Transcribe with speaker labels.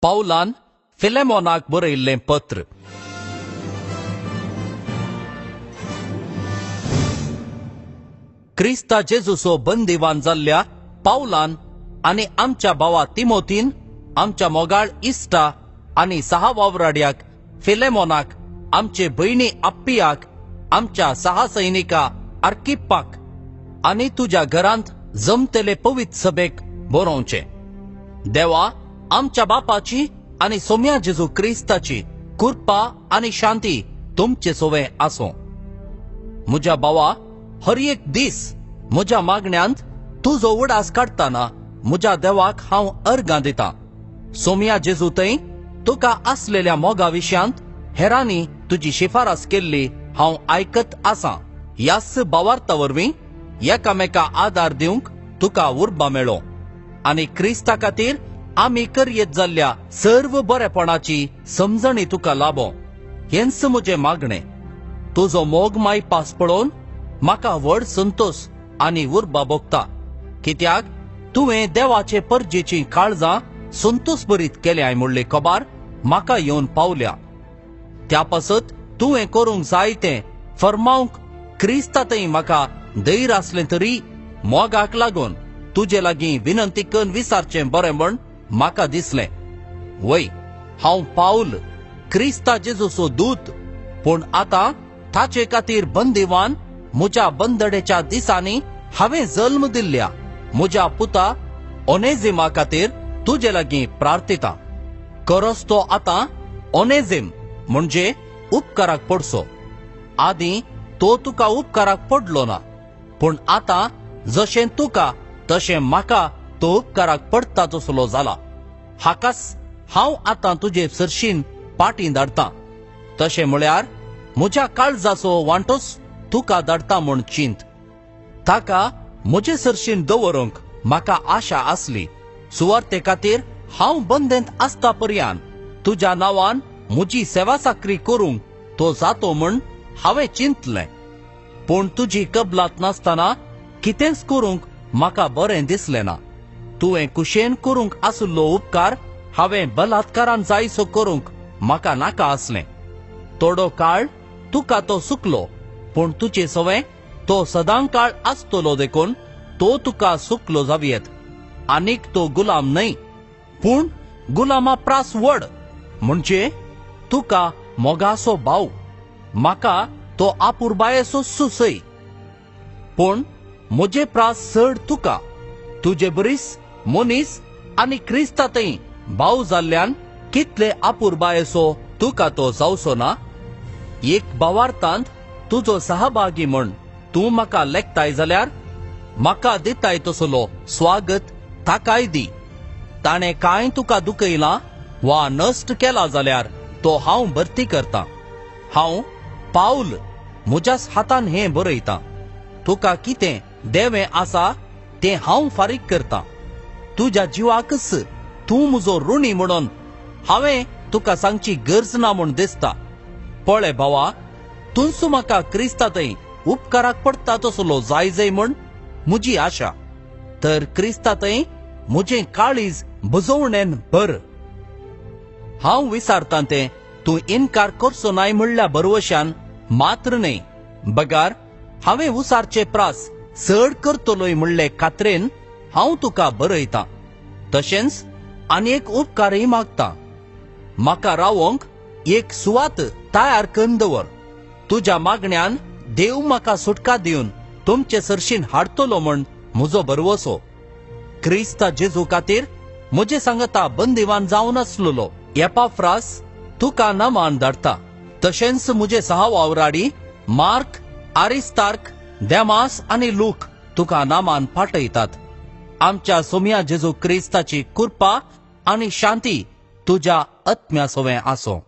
Speaker 1: पावलान फिलेमोनाक बरयिल्लें पत्र. क्रिस्ता जेजूचो बंदिवान जाल्ल्या पावलान आनी आमच्या भावा तिमोतीन आमच्या मोगाळ इश्टा आनी सहा वावराड्याक फिलेमोनाक, आमचे भयणी आप्पियाक, आमच्या सहा सैनिका आर्किप्पाक आनी तुज्या घरांत जमतेले पवित्र सभेक बरोवचें. देवा आमच्या बापाची आनी सोम्या जेजू क्रिस्ताची कृपा आनी शांती तुमचे सोवे आसूं. म्हज्या भावा, हर एक दीस म्हज्या मागण्यांत तुजो उडास काडटना म्हज्या देवाक हांव अर्गां दितां. सोम्या जेजू थंय तुका आसलेल्या मोगा विशयांत हेरांनी तुजी शिफारस केल्ली हांव आयकत आसां. ह्याच भावार्था वरवीं एकामेका आदार दिवंक तुका उर्बा मेळो आनी क्रिस्ता खातीर आमी करयेत जाल्ल्या सर्व बरेपणाची समजणी तुका लाबो. हेंच म्हजें मागणें. तुजो मोग मायपास पळोवन म्हाका व्हड संतोश आनी उर्बा भोगता, कित्याक तुवें देवाचे परजेची काळजां संतोष भरीत केल्याय म्हणली खबर म्हाका येवन पावल्या. त्या पासत तुवें करूंक जाय तें फर्मावंक क्रिस्तातय म्हाका धैर्य आसलें तरी मोगाक लागून तुजे लागीं विनंती करून विचारचें बरें म्हण म्हाका दिसलें. वय, हांव पावल क्रिस्ता जेजूचो दूत, पूण आतां ताचे खातीर बंदिवान म्हज्या बंदडेच्या दिसांनी हांवें जल्म दिल्ल्या म्हज्या पुता ओनेझिमा खातीर तुजे लागीं प्रार्थिता. करस तो आतां ओनेझिम म्हणजे उपकाराक पडसो. आदीं तो तुका उपकाराक पडलो ना, पूण आतां जशें तुका तशें म्हाका तो उपकाराक पडटा तसलो जाला. हाकाच हांव आतां तुजे सरशीन पाटी धाडटां. तशें म्हळ्यार म्हज्या काळजाचो वांटोच तुका धाडटा म्हूण चिंत. ताका म्हजे सरशीन दवरूंक म्हाका आशा आसली. सुवार्ते खातीर हांव बंदेंत आसता पर्यान तुज्या नांवान म्हजी सेवा चाकरी करूंक तो जातो म्हूण हांवें चिंतलें. पूण तुजी कबलात नासतना कितेंच करूंक म्हाका बरें दिसलें ना. तुवें कुशेन करूंक आशिल्लो उपकार हांवें बलात्कारान जायसो करूंक म्हाका नाका आसलें. थोडो काळ तुका तो सुकलो, पूण तुजे सवें तो सदां काळ आसतलो देखून तो तुका सुकलो जावयेत. आनीक तो गुलाम न्हय, पूण गुलामा प्रास व्हड, म्हणजे तुका मोगासो भाव. म्हाका तो आपुरबायेचो सुसय, पूण म्हजे प्रास चड तुका. तुजे बरीस मनीस आनी क्रिस्ता थंय भाव जाल्ल्यान कितले आपुरबायेचो तुका तो जावचो ना. एक भावार्थांत तुजो सहभागी म्हण तूं म्हाका लेखताय जाल्यार म्हाका दिताय तसलो स्वागत ताकाय दी. ताणें कांय तुका दुखयलां वा नश्ट केला जाल्यार तो हांव भरती करतां. हांव पावल म्हज्याच हातान हें बरयतां. तुका कितें देवें आसा तें हांव फारीक करतां. तुज्या जिवाकच तूं म्हजो ऋणी म्हणून हांवें तुका सांगची गरज ना म्हूण दिसता. पळय भावा, तूंच म्हाका क्रिस्ता थंय उपकाराक पडटा तसलो जाय जाय म्हूण म्हजी आशा. तर क्रिस्ता थंय म्हजें काळीज भुजवणेन भर. हांव विचारतां तें तूं इनकार करचो नाय म्हणल्या भरवशान मात्र न्हय, बगार हांवें उसारचे प्रास चड करतलोय म्हणले खात्रेन हांव तुका बरयतां. तशेंच आनी एक उपकारय मागतां. म्हाका रावोंक एक सुवात तयार करून दवर. तुज्या मागण्यान देव म्हाका सुटका दिवन तुमचे सरशीन हाडटलो म्हण म्हजो भरवसो. क्रिस्ता जेजू खातीर म्हजे सांगता बंदिवान जावन आसलेलो एपाफ्रास तुका नामान धाडटा. तशेंच म्हजे सहा वावराडी मार्क, आरिस्तार्क, देमास आनी लूक तुका नामान पाठयतात. आमच्या सोम्या जेजू क्रिस्ताची कृपा आनी शांती तुज्या आत्म्या सवें आसूं.